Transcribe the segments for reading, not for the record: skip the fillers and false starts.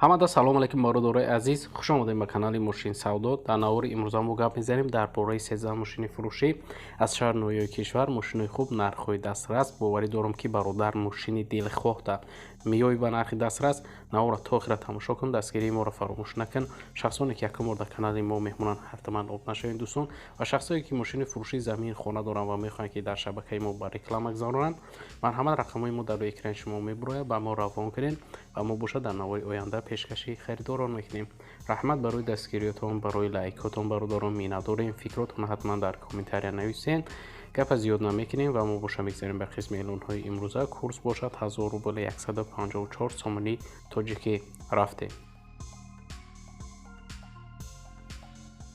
Ҳамада салом алейкум, бародарои азиз, хуш омадем ба канали Мошин Савдо. Дар навори имрӯза мо гап мезанем дар бораи 13 мошини фурӯшӣ аз шаҳр ноҳияи кишвар. Мошинои хуб, нархҳои дастрас. Боварӣ дорам, ки бародар, мошини дилхоҳта меёй ба нархи дастрас. Навора то охира тамошо кун, дастгирии моро фаромӯш накун. Шахсоне ки якум бор дар канали мо меҳмонанд, ҳатман об нашавед, дӯстон. Ва шахсое ки мошини фурӯшӣ, замин, хона доранд ва мехоҳанд, ки дар шабакаи мо ба реклама гузаронанд, марҳамат, рақамҳои мо дар рӯи экрани шумо мебурояд, ба мо равон кунед ва мо бошад дар навори оянда пешкаши харидорон мекунем. Раҳмат барои дастгириётон, барои лайкотон, бародарон, миннатдорем. Фикротон ҳатман дар комментария нависен. Гапа зиёд намекунем ва мо боша мегзарем ба қисми эълонҳои имрӯза. Курс бошад 1000 рубл, 154 сомонӣ тоҷикӣ. Рафтем.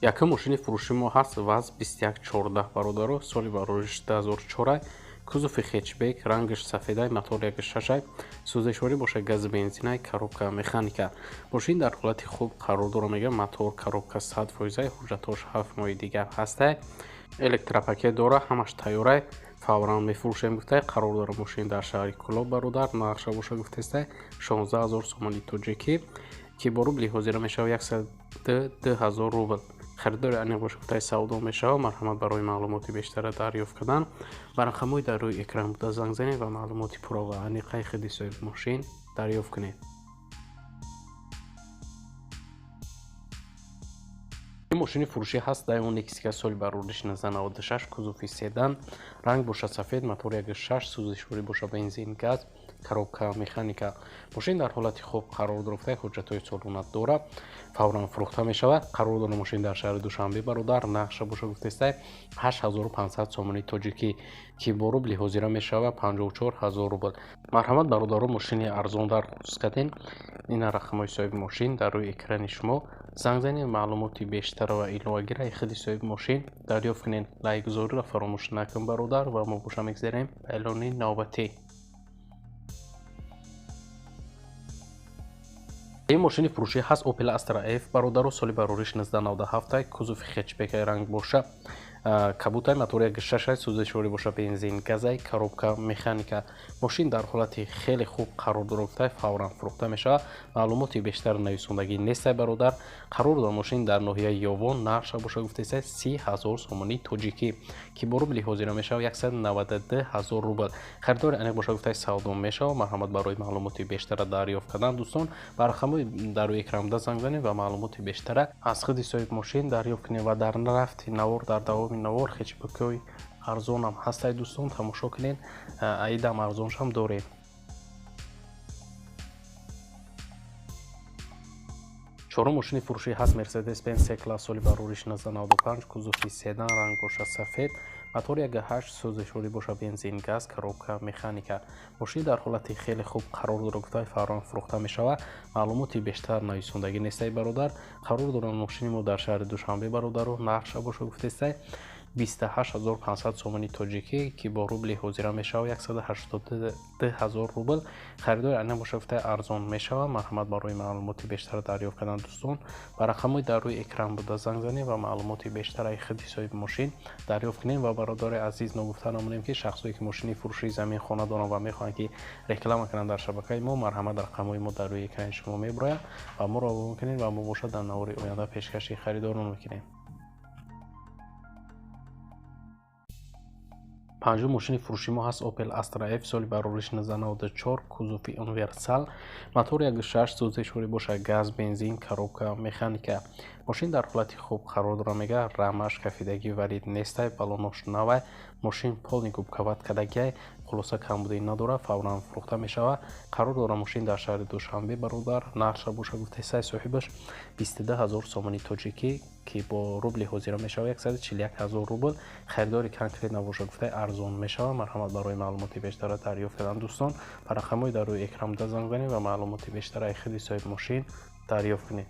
Якум мошини фурӯши мо ҳаст ВАЗ 2114, бародаро, соли барориш 2004, кузови хетчбек, рангаш сафедай, мотор 1.6, сӯзишворӣ боша гази бензинай, коробка механика. Мошин дар ҳолати хуб қарор дора, мега, мотор, коробка 100%, ҳуҷҷатош 7 моҳи дигар ҳастай, электропакет дора, ҳамаш тайёрай, фавран мефурӯшем гуфтай. Қарор дора мошин дар шаҳри Кӯлоб, бародар. Нархша боша гуфтестай 16 000 сомони тоҷикӣ, ки бо рубли ҳозира мешавад 102 000 рубл. Харидори аниқ боша гуфтаи савдо мешавад. Марҳамат, барои маълумоти бештара дарёфт кардан ба рақамҳои дар рӯи экран буда занг занед ва маълумоти пурра ва аниқаи худи соҳиби мошин дарёфт кунед. Ин мошини фурӯшӣ ҳаст Daewoo Nexia, соли барориш 1996, кузови седан, ранг боша сафед, мотор 1.6, сӯзишворӣ боша бензин, газ, коробка механика. Мошин дар ҳолати хуб қарор дорад, ҳуҷҷатҳои солона дорад, фавран фурӯхта мешавад. Қарор дорад мошин дар шаҳри Душанбе, бародар. Нархша боша гуфтестай 8500 сомони тоҷикӣ, ки бо рубли ҳозира мешавад 54 ҳазор рубл. Марҳамат, бародаро, мошини арзон дар каден. Ина рақамҳои соҳиби мошин дар рӯи экрани шумо. Занг занед, маълумоти бештар ва иловагира худи соҳиби мошин дарёфт кунед. Лайкгузориро фаромӯш накун, бародар, ва мо боша мегзарем ба эълони навбатӣ. Ин мошини фурӯшӣ ҳаст Opel Astra F, бародаро, соли барориш 1997, кузови хетчбекаи, ранг боша кабутай, мотори 1.6, сӯзишворӣ боша бензин, газай, коробка механика. Мошин дар ҳолати хеле хуб қарор дорад, фавран фурӯхта мешавад. Маълумоти бештар нависондагӣ нестай, бародар. Қарор дорад мошин дар ноҳияи Ёвон. Нархша боша гуфтесай 30 000 сомонии тоҷикӣ, ки бо рубли ҳозира мешавад 192 000 рубл. Харидори аниқ боша гуфтаи савдо мешавад. Марҳамат, барои маълумоти бештара дарёфт кардан, дӯстон, ба рақамҳои дар рӯи экран буда занг занед ва маълумоти бештара аз худи соҳиби мошин дарёфт кунед. Ва дар рафти навор, дар давоми навор хетчбекҳои арзонам ҳастай, дӯстон, тамошо кунед, аидам арзоншам дорем. Чорум мошини фурӯшӣ ҳаст Mercedes Benz C класс, соли барориш 1995, кузови седан, ранг боша сафед, мотор 1.8, сӯзишворӣ боша бензин, газ, коробка механика. Мошин дар ҳолати хеле хуб қарор дорад, гуфтаи, фавран фурӯхта мешавад. Маълумоти бештар нависондагӣ нестай, бародар. Қарор дорад мошини мо дар шаҳри Душанбе, бародару. Нархша боша гуфтестай 28 500 сомони тоҷикӣ, ки бо рубли ҳозира мешавад 182 ҳазор рубл. Харидори аниқ боша гуфтаи арзон мешавад. Марҳамат, барои маълумоти бештар дарёфт кардан, дӯстон, ба рақамҳои дар рӯи экран буда занг занед ва маълумоти бештараи худи соҳиби мошин дарёфт кунед. Ва бародари азиз, ногуфта намонем, ки шахсое ки мошини фурӯшии, замин, хона доранд ва мехоҳанд, ки реклама кунанд дар шабакаи мо, марҳамат, рақамҳои мо дар рӯи экрани шумо мебурояд ва моро равон кунед ва мо бошад дар навори оянда пешкаши харидорон мекунем. Панҷум мошини фурӯши мо ҳаст Opel Astra F, соли барориш 1994, кузови универсал, мотор 1.6, сӯзишворӣ боша газ, бензин, коробка механика. Мошин дар ҳолати хуб қарор дорад, мега, рамаш кафидагӣ варид нестай, балонош навай, мошин полный губка-вата кардагиай, хулоса камбудӣ надорад, фавран фурӯхта мешавад. Қарор дорад мошин дар шаҳри Душанбе, бародар. Нархша боша гуфтесай соҳибаш 22 000 сомони тоҷикӣ, ки бо рубли ҳозира мешавад 141 ҳазор рубл. Харидори конкретно боша гуфтаи арзон мешавад. Марҳамат, барои маълумоти бештара дарёфт кардан, дӯстон, ба рақамҳои дар рӯи экран буда занг занед ва маълумоти бештараи худи соҳиби мошин дарёфт кунед.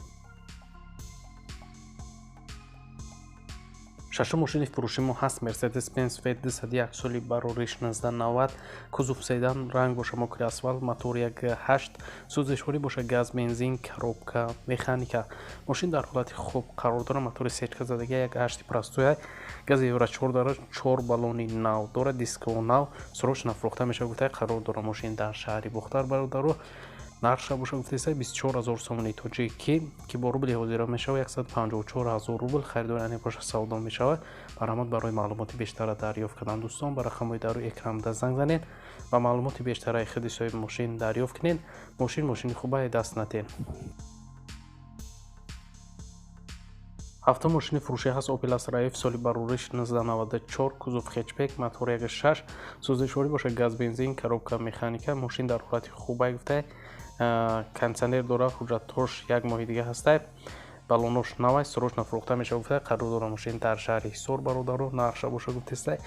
Шашум мошини фурӯши мо ҳаст Mercedes Benz V201, соли барориш 1990, кузов седан, ранг боша мокри асфалт, мотор 1.8, сӯзишворӣ боша газ, бензин, коробка механика. Мошин дар ҳолати хуб қарор дорад, мотори сечка задагӣ, 1.8 простой, гази евро 4 дорад, чор баллони нав дорад, диско нав, срочно фурӯхта мешавад гуфта. Қарор дорад мошин дар шаҳри Бохтар, бародаро. Нархша боша гуфтеста 24 000 сомони тоҷикӣ, ки бо рубли ҳозира мешавад 154 000 рубл. Харидори аниқ боша савдо мешавад. Марҳамат, барои маълумоти бештара дарёфт кардан дӯстон ба рақамҳои дар рӯи экран буда занг занед ва маълумоти бештараи худи соҳиби мошин дарёфт кунед. Мошин мошини хубае, даст натен. Ҳафтум мошини фурӯшӣ ҳаст Opel Astra F соли барориш 1994, кузов хэтчбек, мотор 1.6, сӯзишворӣ бошад газ, бензин, коробка механика. Мошин дар ҳолати хубай гуфта, кондитсионер дорад, ҳуҷҷатҳош як моҳи дига ҳастай, баллонош навай, срочно фурӯхта мешавад гуфта. Қарор дорад мошин дар шаҳри Ҳисор бародаро. Нархша боша гуфтестай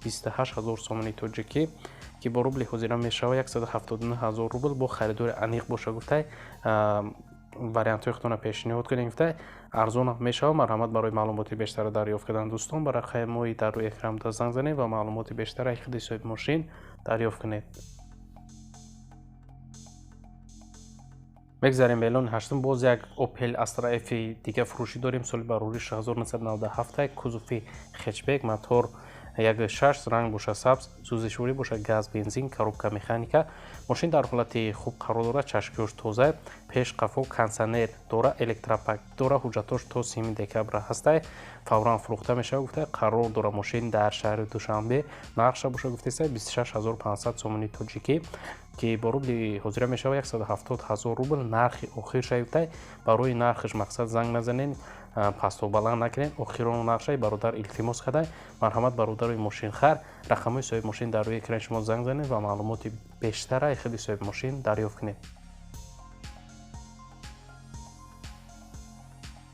28 000 сомони тоҷикӣ, ки бо рубли ҳозира мешавад 179 000 рубл. Бо харидори аниқ боша гуфтай вариантҳои худтонро пешниҳод кунед гуфтай, арзон мешавад. Марҳамат, барои маълумоти бештара дарёфт кардан дӯстон ба рақамҳои дар рӯи экран буда занг занед ва маълумоти бештараи худи соҳиби мошин дарёфт кунед. Мегзарем ба эълони ҳаштум. Боз як Opel Astra F дига фурӯшӣ дорем. Соли барориш 1997, кузови хэтчбек, мотор 1.6, ранг боша сабз, сӯзишворӣ боша газ, бензин, коробка механика. Мошин дар ҳолати хуб қарор дорад, чашкиҳош тоза, пеш қафо кондитсионер дора, электропак дора, ҳуҷҷатҳош то 3 декабр ҳастай, фавран фурӯхта мешавад гуфта. Қарор дорад мошин дар шаҳри Душанбе. Нархша боша гуфтеста 26 500 сомони тоҷикӣ, ки бо рубли ҳозира мешавад 170 000 рубл. Нархи охир шавифтай, барои нархиш мақсад занг назанед, пасту баланд накунед, охирон нархшай бародар илтимос кардай. Марҳамат, бародарои мошинхар, рақамҳои соҳиби мошин дар рӯи экрани шумо занг занед ва маълумоти бештараи худи соҳиби мошин дарёфт кунед.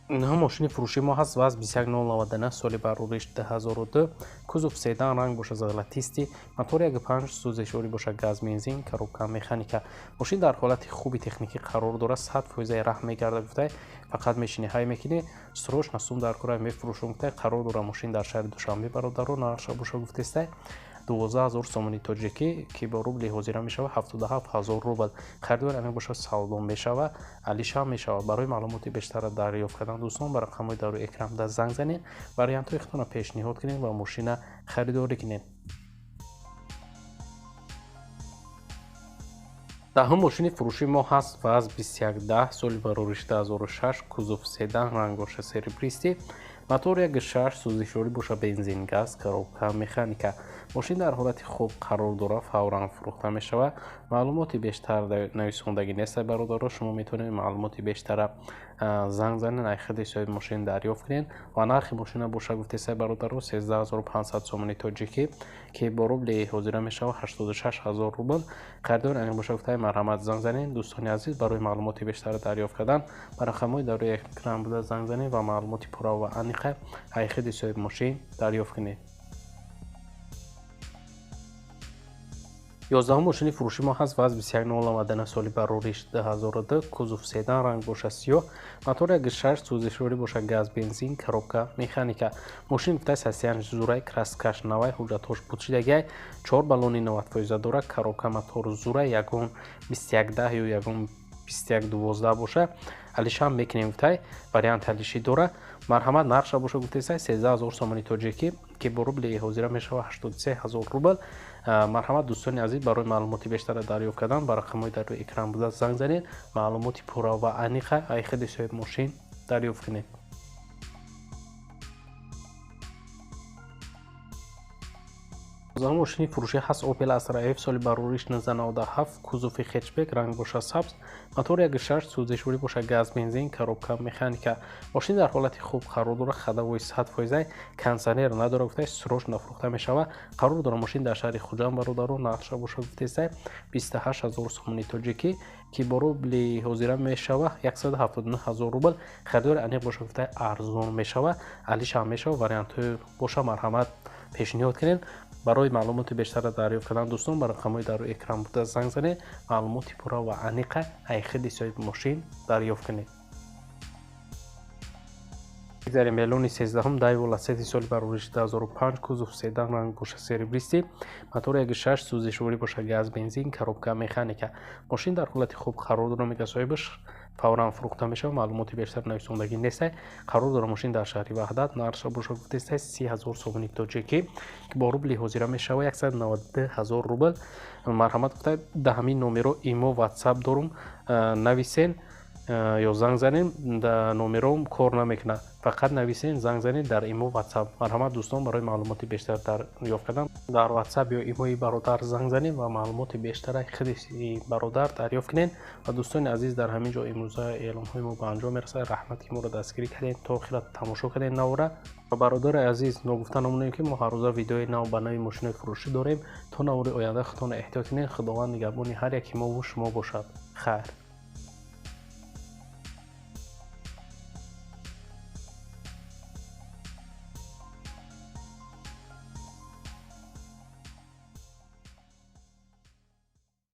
Нӯҳум мошини фурӯши мо ҳаст ВАЗ 21099 соли барориш 2002, кузов седан, ранг боша золотистый, мотор 1.5, сӯзишворӣ боша газ, бензин, коробка механика. Мошин дар ҳолати хуби техникӣ қарор дорад, 100% раҳ мегардад гуфтай, фақат мешини ҳай мекунӣ, срочно сум дар кора мефурӯшум гуфтай. Қарор дорад мошин дар шаҳри Душанбе бародаро. Нархша боша гуфтестай 12 000 сомони тоҷикӣ, ки бо рубли ҳозира мешавад 77 000 рубл. Харидори аниқ боша савдо мешавад, алиша мешавад. Барои маълумоти бештара дарёфт кардан дӯстон ба рақамҳои дар рӯи экран буда занг занед, вариантҳои худтонро пешниҳод кунед ва мошина харидорӣ кунед. Даҳум мошини фурӯши мо ҳаст ВАЗ 2110 соли барориш 2006, кузов седан, ранг боша серебристый, мотор 1.6, сӯзишворӣ боша бензин, газ, коробка механика. Мошин дар ҳолати хуб қарор дорад, фавран фурӯхта мешавад. Маълумоти бештар нависондагӣ нест бародаро, шумо метавонед маълумоти бештара занг занед, ай худи соҳиби мошин дарёфт кунед. Ва нархи мошина боша гуфтесай бародаро 13 500 сомони тоҷикӣ, ки бо рубли ҳозира мешавад 86 000 рубл. Харидори аниқ боша гуфтай марҳамат занг занед. Дӯстони азиз, барои маълумоти бештара дарёфт кардан ба рақамҳои дар рӯи экран буда занг занед ва маълумоти пурра ва аниқа ай худи соҳиби мошин дарёфт кунед. 11 мошини фурӯши мо ҳаст ВАЗ 21099 соли барориш 2002, кузов седан, ранг боша сиёҳ, мотор 1.6, сӯзишворӣ боша газ, бензин, коробка механика. Мошин гуфтай сасиянш зурай, краскаш навай, ҳуҷҷатҳош путшидагиай, 4 баллони 90% дорад, коробка мотор зурай, ягон 2110 ё ягон 2112 боша алишам мекунем гуфтай, вариант алишӣ дорад. Марҳамат, нархша боша гуфтесай 13 000 сомони тоҷикӣ, ки бо рубли ҳозира мешавад 83 000 рубл. Марҳамат, дӯстони азиз, барои маълумоти бештара дарёфт кардан ба рақамҳои дар рӯи экран буда занг занед, маълумоти пурра ва аниқа ай худи соҳиби мошин дарёфт кунед. Мошини фурӯшӣ ҳаст Opel Astra F соли барориш 1997, кузови хэтчбек, ранг боша сабз, мотор 1.6, сӯзишворӣ боша газ, бензин, коробка механика. Мошин дар ҳолати хуб қарор дорад, ходовой 100%, кондитсионер надорад гуфтай, срочно фурӯхта мешавад. Қарор дорад мошин дар шаҳри Хуҷанд бародаро. Нархша боша гуфтестай 28 000 сомони тоҷикӣ, ки бо рубли ҳозира мешавад 179 000 рубл. Харидори аниқ боша гуфтай арзон мешавад, алишам мешавад. Вариантҳои боша марҳамат пешниҳод кунед. Барои маълумоти бештара дарёфт кардан дӯстон ба рақамҳои дар рӯи экран буда занг занед, маълумоти пурра ва аниқа ай худи соҳиби мошин дарёфт кунед. Мегзарем эълони 13-ум Daewoo Lacetti соли барориши 2005, кузов седан, ранг боша серебристый, мотор 1.6, сӯзишворӣ боша газ, бензин, коробка механика. Мошин дар ҳолати хуб қарор дорад, мега соҳибаш, Фавран фурӯхта мешавад. Маълумоти бештар нависондагӣ нестай. Қарор дорад мошин дар шаҳри Ваҳдат. Нархша боша гуфтестай 30 000 сомони тоҷикӣ, ки бо рубли ҳозира мешавад 192 000 рубл. Марҳамат гуфта, да ҳамин номеро имо, ватсап дорум, нависен ё занг занем. Да номером кор намекунад, фақат нависен, занг занед дар имо, ватсап. Марҳамат, дӯстон, барои маълумоти бештар дарёфт кардан дар ватсап ё имои бародар занг занед ва маълумоти бештара худи бародар дарёфт кунед. Ва дӯстони азиз, дар ҳамин ҷо имрӯза эълонҳои мо ба анҷом мерасад. Раҳмат, ки моро дастгирӣ кардем, то охира тамошо кардем навора. Ва бародари азиз, ногуфта намонем, ки мо ҳаррӯза видеои нав ба нави мошинои фурӯшӣ дорем. То навори оянда худтонро эҳтиёт кунед. Худованд нигаҳбони ҳар яки мову шумо бошад. Хайр.